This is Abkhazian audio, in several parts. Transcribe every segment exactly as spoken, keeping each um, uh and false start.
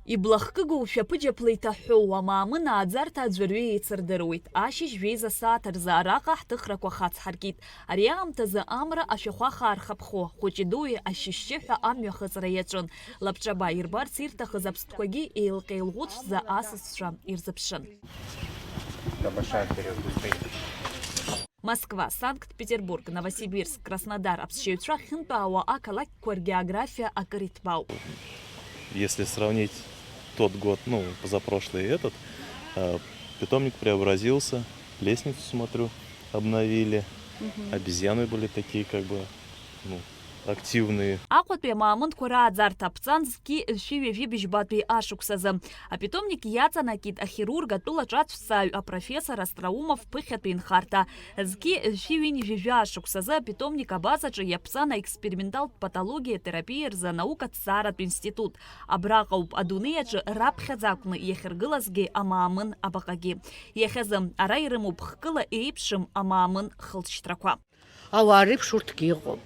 Иблахкыгоу шәаԥыџьаԥла иҭаҳәоу амаамын ааӡарҭа аӡәырҩы еицырдыруеит. Ашьыжь жәеиза сааҭ рзы араҟа ҳҭыхрақәа хацҳаркит. Ари аамҭазы амра ашәахәа хаархаԥхо, хәыҷи-дуи ашьшьшьыҳәа амҩахыҵра иаҿын. Лабҿаба ирбарц ирҭахыз аԥстәқәагьы еилҟьа-еилӷәыцәӡа асасцәа ирзыԥшын. Москва, Санкт-Петербург, Новосибирск, Краснодар аԥсшьаҩцәа ахьынтәаауа ақалақьқәа ргеографиа акыр иҭбаауп. Если сравнить тот год, ну, позапрошлый и этот, э, питомник преобразился, лестницу, смотрю, обновили, обезьяны были такие, как бы, ну, активные. Аҟәатәи амаамынқәа рааӡарҭа аԥҵан зқьи жәшәи ҩажәи быжьбатәи ашықәсазы. Апитомник иаҵанакит ахирург атәыла ҿацәҵааҩ апрофессор Остроумов ԥыхьатәи инхарҭа. Зқьи жәшәи ҩынҩажәи жәаа шықәсазы апитомник абазаҿы иаԥҵан аексперименталтә патологиа терапиа рзы анаукаҭҵааратә институт. Абраҟа ауп адунеи аҿы раԥхьаӡа акәны иахьыргылазгьы амаамын абаҟагьы. Иахьазы ара ирымоуп хкыла еиԥшым амаамын хылҵшьҭрақәа. Ауаа реиԥш урҭгьы иҟоуп.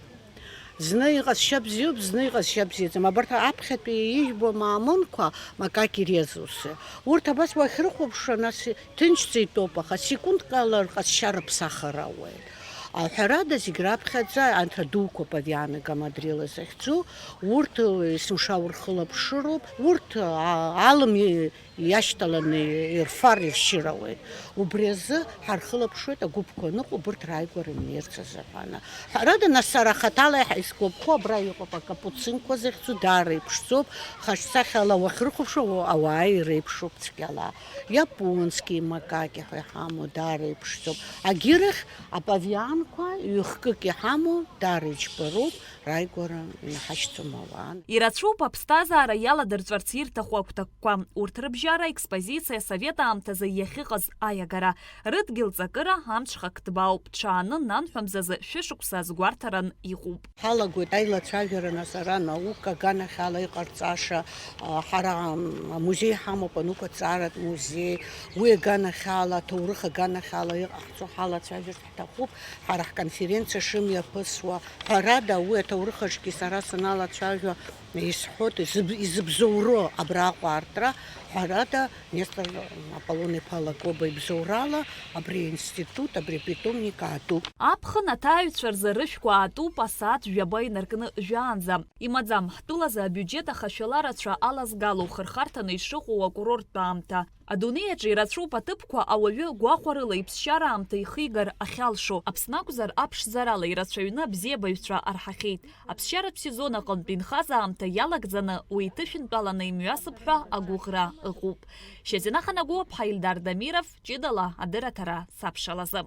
Зны иҟазшьа бзиоуп, зны иҟазшьа бзиаӡам. Абарҭ аԥхьатәи ижәбо амаамынқәа, макаки резусы. Урҭ абас уахьрыхәаԥшуа, нас ҭынчӡа итәоуп, аха секундк ала рҟазшьа рыԥсахыр ауеит. Ҳәарада, зегь раԥхьаӡа анҭ адуқәа, павианы, гамадрилы захьӡу, урҭ, есымша урхылаԥшыроуп, урҭ, а, алым и-, иашьҭаланы ирфар иршьыр ауеит. Убри азы ҳархылаԥшуеит агәыԥқәа аныҟоу, убырҭ рааигәара инеирц азыҳәан. Ҳәарада, нас, сара хаҭала иаҳа исгәаԥхо абра иҟоуп акапуцинқәа захьӡу, даара иԥшӡоуп, хашҭсахьала уахьрыхәаԥшуа, уа-, ауаа иреиԥшуп цәгьала. Иапонски макаки ҳәа иҳамоу даара иԥшӡоуп. Агьырахь апавианқәа ҩ-хкык иҳамоу даара иџьбароуп, рааигәара инаҳашьҭӡом ауаа. Ирацәоуп аԥсҭазаара иаладырҵәарц ирҭаху агәҭакқәа. Урҭ рыбжьара аекспозициа асовет аамҭазы иахьыҟаз аиагара. Рыдгьыл ҵакыра амҽхак ҭбаауп, ҽааны нанҳәа мзазы шәышықәса азгәарҭаран иҟоуп. Ҳалагоит аилацәажәара, нас ара наука аганахьала иҟарҵаша, а, ҳара, ам, амузеи ҳамоуп, ануқәа ҭҵааратә музеи, уи аганахьала, аҭоурых аганахьала иҟаҳҵо ҳалацәажәарц ҳҭахуп, ҳара ҳконференциа шымҩаԥысуа. Ҳәарада, уи аҭоурых аҿгьы сара саналацәажәо исҳәоит, изыб-, изыбзоуроу абраҟа аартра, ҳәарада, Нестор Аполлон-иԥа Лакоба ибзоурала абри аинститут, абри апитомник аатуп. Аԥхын аҭааҩцәа рзы рышәқәа аатуп асааҭ жәаба инаркны жәаанӡа. Имаӡам ҳтәылазы абиуџьет ахашәала рацәа алазгало, хырхарҭаны ишыҟоу акурорттә аамҭа. Адунеи аҿы ирацәоуп аҭыԥқәа ауаҩы гәахәарыла иԥсшьара аамҭа ихигар ахьалшо. Аԥсны акәзар, аԥшӡарала ирацәаҩны абзиабаҩцәа арҳахьеит. Аԥсшьаратә сезон аҟынтә инхаз аамҭа иалагӡаны уи иҭышәынтәаланы имҩасып ҳәа агәыӷра ыҟоуп. Шьазина Ханагәыаԥҳа, Ильдар Дамиров, ҷыдала адырраҭара сабшалазы.